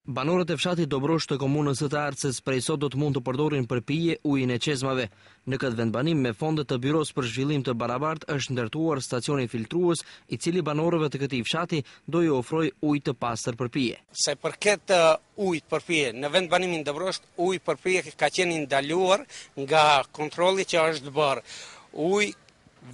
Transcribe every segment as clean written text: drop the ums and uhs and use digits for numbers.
Banorët e fshatit Dobrosh të komunës së Tearcës prej sot do të mund të përdorin për pije ujin e çezmave. Në këtë vendbanim me fonde të Byrosë për Zhvillim të Barabartë është ndërtuar stacioni filtrues, i cili banorëve të këtij fshati do ju ofrojë ujë të pastër për pije. Sa i përket ujit për pije, në vendbanimin Dobrosh uji për pije ka qenë i ndaluar nga kontrolli që është bërë. Ujë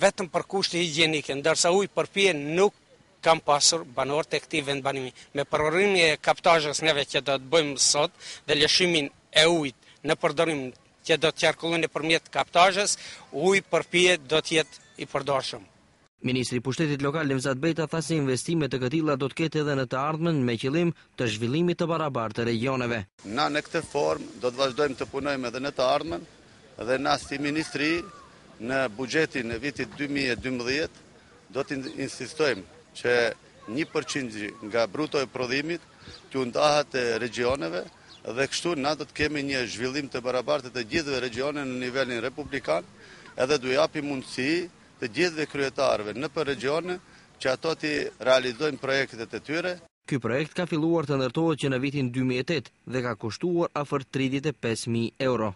vetëm për kushte higjienike, ndërsa ujë për pije nuk Kanë pasur banorët e këtij vendbanimi. Me përurimin e kaptazhës neve që do të bëjmë sot dhe lëshimin e ujit në përdorim që do të qarkullojë nëpërmjet kaptazhës, uji për pije do të jetë i përdorshëm. Ministri i Pushtetit Lokal Nevzat Bejta tha se investime të këtilla do të ketë edhe në të ardhmen me qëllim të zhvillimit të barabartë të regjioneve. Na në këtë formë do të vazhdojmë të punojmë edhe në të ardhmen dhe na si ministri në buxhetin e vitit 2012 Do të insistojmë që një përqindje nga bruto e prodhimit t'u ndahet regjioneve dhe kështu na do të kemi një zhvillim të barabartë të të gjithëve regjioneve në nivelin republikan edhe do japim mundësi të gjithëve kryetarëve nëpër regjione që ato t'i realizojnë projektet e tyre. Ky projekt ka filluar të ndërtohet që në vitin 2008 dhe ka kushtuar afër 35.000 euro.